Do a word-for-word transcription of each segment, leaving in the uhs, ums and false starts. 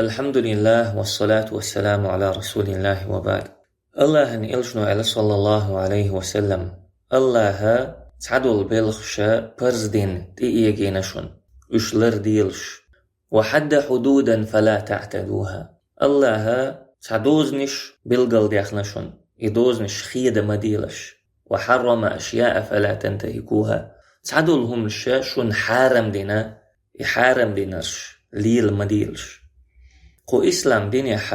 الحمد لله والصلاة والسلام على رسول الله وبعد. Аллахьан элчано аьлла, саллаллаху Ӏалайхи ва саллам: Аллахьа цхьадолу белхаш парз дина тӀеэгийна шуна, уьш ларделаш. وحد حدودا فلا تعتدوها. Аллахьа цхьа дозанаш билгалдаьхна шуна, и дозанаш хеда ма делаш. وحرم أشياء فلا تنتهكوها. Цхьадолу хӀуманаш шуна хьарам дина, и хьарам динарш лела ма делаш. Кху ислам динехь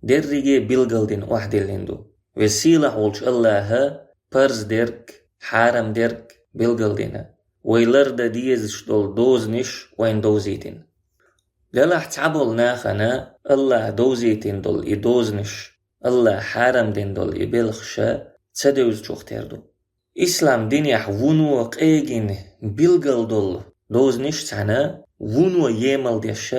дерриге билгалдина охьадиллина ду. Веза-сийлахь волчу Аллахьа парз дерг, хьарам дерг билгалдина. Вай лардан дезаш долу дозанаш вайна довзийтина. Делахь цхьаболу нахана Аллахьа довзийтина долу и дозанаш, Аллахьа хьарам дина долу и белхаш ца девзачух тера ду. Ислам динехь вуно къегина билгал долу дозанаш цхьаьна вуно емал деш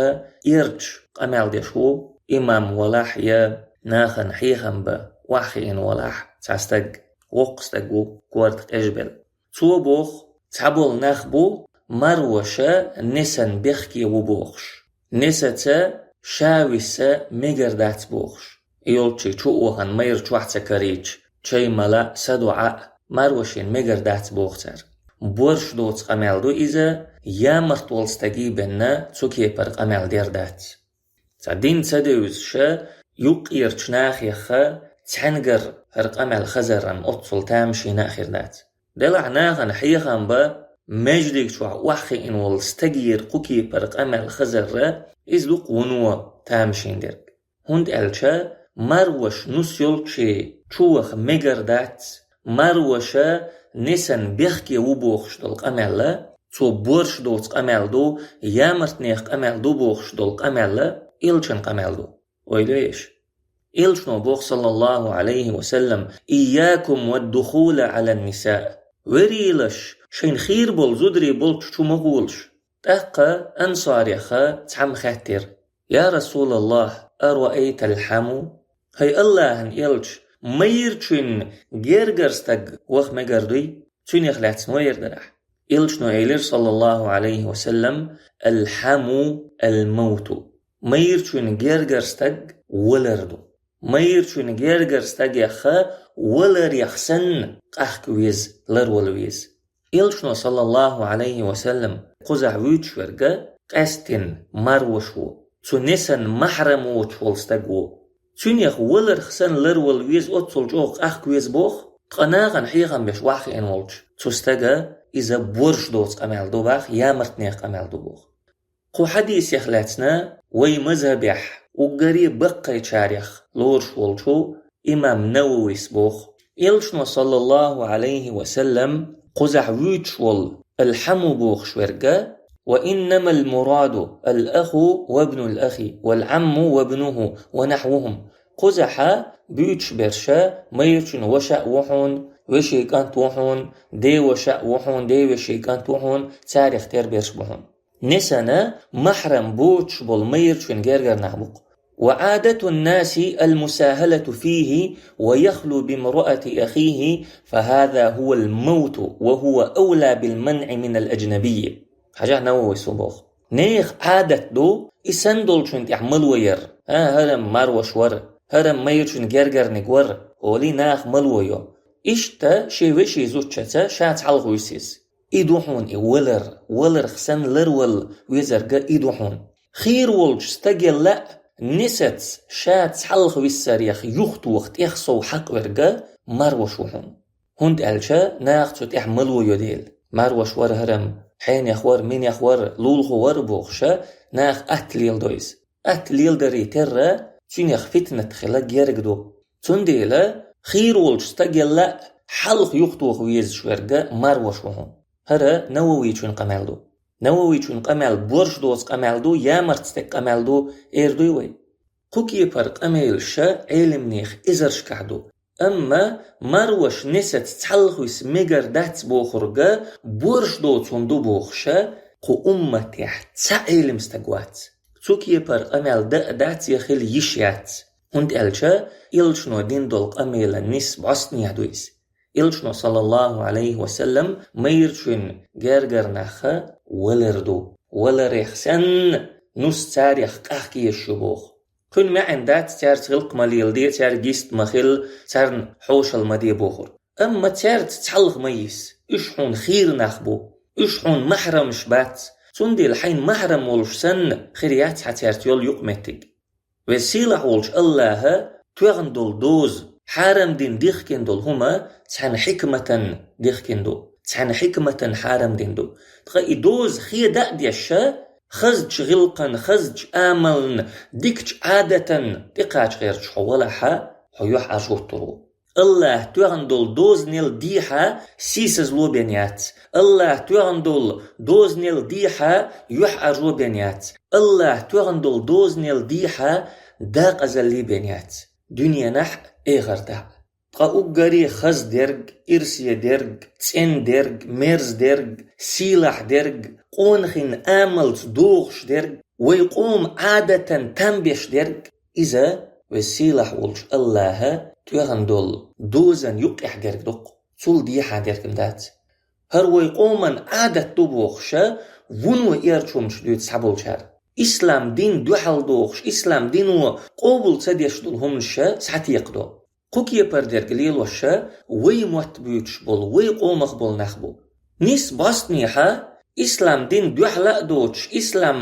эрча къамел деш ву имам валахь я нахана хьехам бан охьахиъна валахь цхьа стаг, воккха стаг ву, корта къежбелла. Цо боху, цхьаболу нах бу марваша несан бехке ву бохуш. Несаца ша виса мегар дац бохуш. И йолччий чу а вахана майра чохь ца карийча, чай мала а, са доӀа а, марвашина мегар дац боху цара. Борш доцу къамел ду иза, ямарт волу стаге бенна цу кепара къамел дер дац. Цхьа дин ца девзаша, юккъерачу нахехха цхьаьнгара хӀара къамел хазаран оццул тамашийна а хир дац. Делахь нахана хьехам бан, маьждиг чохь охьахиъна волу стагера кху кепара къамел хазарра, иза ду-кх вуно тамашийна дерг. ХӀунда аьлча марваш нус йолччий чу ваха мегар дац, марваша несан бехке ву бохуш долу къамел, цо борш доцу къамел ду, ямартнех къамел ду бохуш долу къамел элчан къамел ду. Ойла еш. Элчано боху, саллаллаху Ӏалайхи ва саллам: «Ийякум ва духула Ӏалан ниса». Верийлаш, шайна хийра болу зударий болчу чу ма гӀолаш. ТӀаккха ансареха цхьамма хаьттира: «Я Расулаллах, араайтал хьаму?» ХӀай Аллахьан элча, майрачуьнан гергара стаг ваха мегар дуй? Цуьнех лаьцна вайр дарахь. Элчано элира, саллаллаху Ӏалайхи ва саллам: «Ал хьаму ал мавту». Майрачуьнан гергара стаг валар ду. Майрачуьнан гергара стагеха валарех санна къахка веза, ларвала веза. Элчано, саллаллаху Ӏалайхи ва саллам, кхузахь вуьйцуш верг къаьсттина марваш ву. Цу несан махьрам воцуш волу стаг ву. Цуьнех валарх санна ларвала веза, оццул чӀогӀа къахка веза боху, ткъа нахана хьехам беш охьахиъна волчу цу стага иза борш доцу къамел ду боху, ямартнех къамел ду боху. Кху хьадисех лаьцна вай мазхабехь уггаре баккхайчарех лоруш волчу имам Нававис боху: Элчано, саллаллаху Ӏалайхи ва саллам, кхузахь вуьйцуш волу алхьаму бохуш верг: «Ва иннамал мураду ал аху ва бнул ахи, вал Ӏамму ва бнуху ва нахьвухум». Кхузахьа буьйцуш берша майрачун ваша а ву хьуна, вешин кӀант ву хьуна, ден ваша а ву хьуна, ден вешин кӀант ву хьуна, царех тера берш бу хьуна. Несана махьрам боцуш болу майрачун гергара нах бу-кх. «Ва Ӏадатун наси ал мусахалату фихи ва яхлу бимраати ахихи, фа хаза хува ал мавту ва хува авла бил манъи минал аджнабийи». Хьажахь, Нававис хӀун боху: «Нехан Ӏадат ду, и санна долчун тӀехь мало яр. А, хӀара-м марваш вара, хӀара-м майрачун гергарниг вара», олий наха мало йо. Иштта шен вешин зудчаьрца ша цхьалха вуьсу иза. И ду хьуна и валар, валарх санна ларвала везарг и ду хьуна. Хийра волчу стагелла а несаца ша цхьалха виссарех юхатоха тӀех сов хьакъ верг марваш ву хьуна. ХӀунда аьлча наха цу тӀехь мало йо дела. Марваш вара хӀара-м, хьенех вара, минех вара, лулахо вара бохуша, наха атта леладо иза. Атта леладаре терра, цуьнех фитнат хила герга ду. Цундела хийра волчу стагелла а хьалха юхатоха везаш верг марваш ву хьуна. ХӀара Нававичун къамел ду. Нававичун къамел борш доцу къамел ду, ямарт стеган къамел ду, эр дуй вай? Кху кепара къамелаш Ӏелимнех эзаршкахь ду. Амма марваш несаца цхьалха виса мегар дац бохург борш доцу хӀума ду бохуша, кху умматехь цхьа Ӏелим стаг вац. Цу кепара къамел дан а дац я хила йиш яц. ХӀунда аьлча элчано дина долу къамелан нийса бӀостанехьа ду иза. Элчано, саллаллаху Ӏалайхи ва саллам, майрачун гергара нах валар ду. Валарех санна нус царех къахкеш ю боху. Кхуьнан маьӀна дац цаьрца гӀиллакх ма леладе, цаьрга йист ма хила, царна хьошалла ма де бохург. Амма цаьрца цхьалха ма йиса, уьш хьуна хийра нах бу, уьш хьуна махьрамаш бац, цундела хьайна махьрам волуш санна хир яц хьан цаьрца йолу юкъаметтиг. Веза сийлахь волчу АллахӀа тоьхна долу доза, хьарам дина дихкина долу хӀума цхьана хьикматан дихкина ду, цхьана хьикматан хьарам дина ду. Ткъа и доза хеда а дешша, хазачу гӀиллакхан, хазачу амалан, дикачу Ӏадатан тӀекхача гӀерташ хьо валахьа, хьо юьхьӀаьржа хӀуттур ву. АллахӀа тоьхна долу дозанел дехьа сийсазло бен яц. АллахӀа тоьхна долу дозанел дехьа юьхьӀаьржо бен яц. АллахӀа тоьхна долу дозанел дехьа дакъазалле бен яц. Дуьненахь а, эхартахь а. Ткъа уггаре хаза дерг, ирсе дерг, цӀена дерг, мерза дерг, сийлахь дерг, къонахин амалца догӀуш дерг, вай къоман Ӏадатан там беш дерг, иза веза сийлахь волчу АллахӀа тоьхна долу дозан юккъехь дерг ду-кх, цул дехьа дерг-м дац. ХӀара вай къоман Ӏадат ду бохуша, вуно эрчу хӀуманаш дуьйцу цхьаболчара. Ислам дин дуьхьал дохуш, ислам дино къобал ца деш долу хӀуманаш схьатекхадо. Кху кепара дерг лелоша вай мотт буьйцуш болу, вай къомах болу нах бу. Нис бӀостанехьа, ислам дин дуьхьала а доцуш, ислам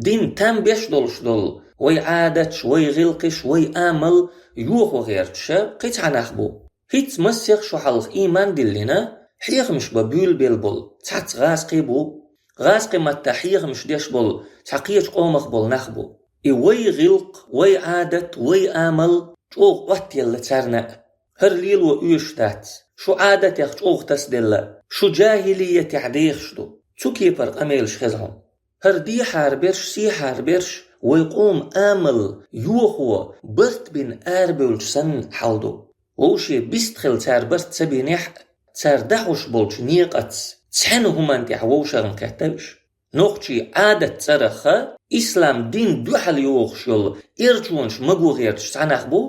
дин там беш долуш долу вай Ӏадаташ, вай гӀиллакхаш, вай амал йохо гӀерташа кхин цхьа нах бу. ХӀинца массех шо хьалха ийман диллина, хьехамаш бан буьйлабелла болу цхьацца гӀазкхий бу. ГӀазкхи маттахь хьехамаш деш болу цхьа кхечу къомах болу нах бу. И вай гӀиллакх, вай Ӏадат, вай амал чӀогӀа Ӏоттаелла царна а. ХӀара лело оьшуш дац. Шу Ӏадатех чӀогӀа тасаделла, шу джахӀилиятехь дехаш ду. Цу кепара къамелаш хеза хьуна. ХӀара дехьара берш, сехьара берш вай къоман амал йохо барт бина арабевлча санна хьал ду. Вовше бистхила цара барт ца бинехь а, цара дахьуш болчу некъаца цхьаьна хӀуманна тӀехь вовшахна кхеттавеш. Нохчийн Ӏадат цӀарахха ислам дин дуьхьал йохуш йолу эрчонаш маго гӀерташ цхьа нах бу,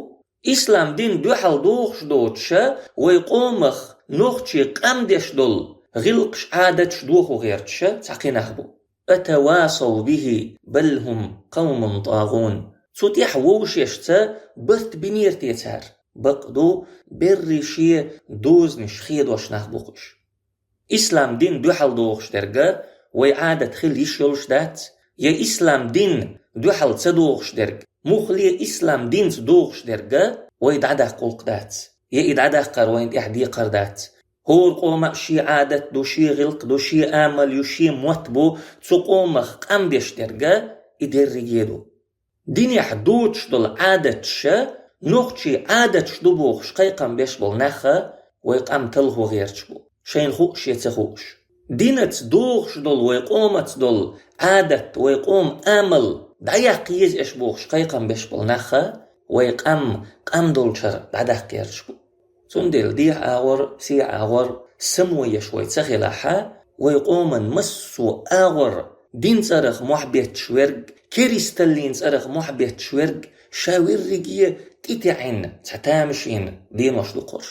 ислам дин дуьхьал дохуш доцуша вай къомах нохчийн къам деш долу гӀиллакхаш, Ӏадаташ дохо гӀерташа цхьа кхин нах бу. «Атавасав бихи, бал хӀум къавмун тӀагӀун». Цу тӀехь вовшашца барт бинера те цара? Бакъду, берриш а дозанаш хедош нах бу-кх уьш. Ислам дин дуьхьал дохуш дерга вай Ӏадат хила йиш йолуш дац, я ислам дин дуьхьал ца дохуш дерг, муххале ислам динца дохуш дерга вай дӀадаккха гӀуллакх дац, я и дӀадаккхар вайна тӀехь декхар дац. ХӀора къоман а шен Ӏадат ду, шен гӀиллакх ду, шен амал ю, шен мотт бу, цу къомах къам беш дерга и дерриге а ду. Динехь доцуш долу Ӏадаташа нохчийн Ӏадаташ ду бохуш кхайкхам беш болу нахха вай къам талхо гӀерташ бу, шайна хууш я ца хууш. Динаца дохуш долу, вай къомаца долу Ӏадат, вай къоман амал дӀаяккха еза аша бохуш кхайкхам беш болу нахха вай къам къам долчара дӀадаккха гӀерташ бу. Цундела дехьа агӀор, сехьа агӀор самоеш вай ца хилахьа, вай къоман массо а агӀор, дин цӀарах мохь бетташ верг, керисталлин цӀарах мохь бетташ верг, ша верриге а тӀетаьӀна цхьа тамашийна денош ду-кх уьш.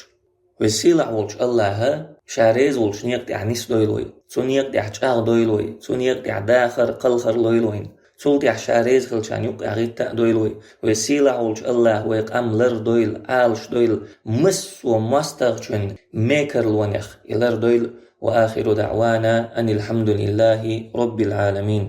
Веза сийлахь волчу АллахӀа ша реза волчу некъа тӀехь нисдойла вай, цу некъа тӀехь чӀагӀдойла вай, цу некъа тӀехь дахар, кхалхар лойла вайна. Цул тӀехь ша реза хилчарна юккъехь гӀитта а дойла вай. Веза сийлахь волчу АллахӀа вай къам лардойла, Ӏалашдойла, массо а мостагӀчун мекарлонех и лардойла. Ва ахиру даӀвана анил хьамдулиллахӀи роббил Ӏаламин.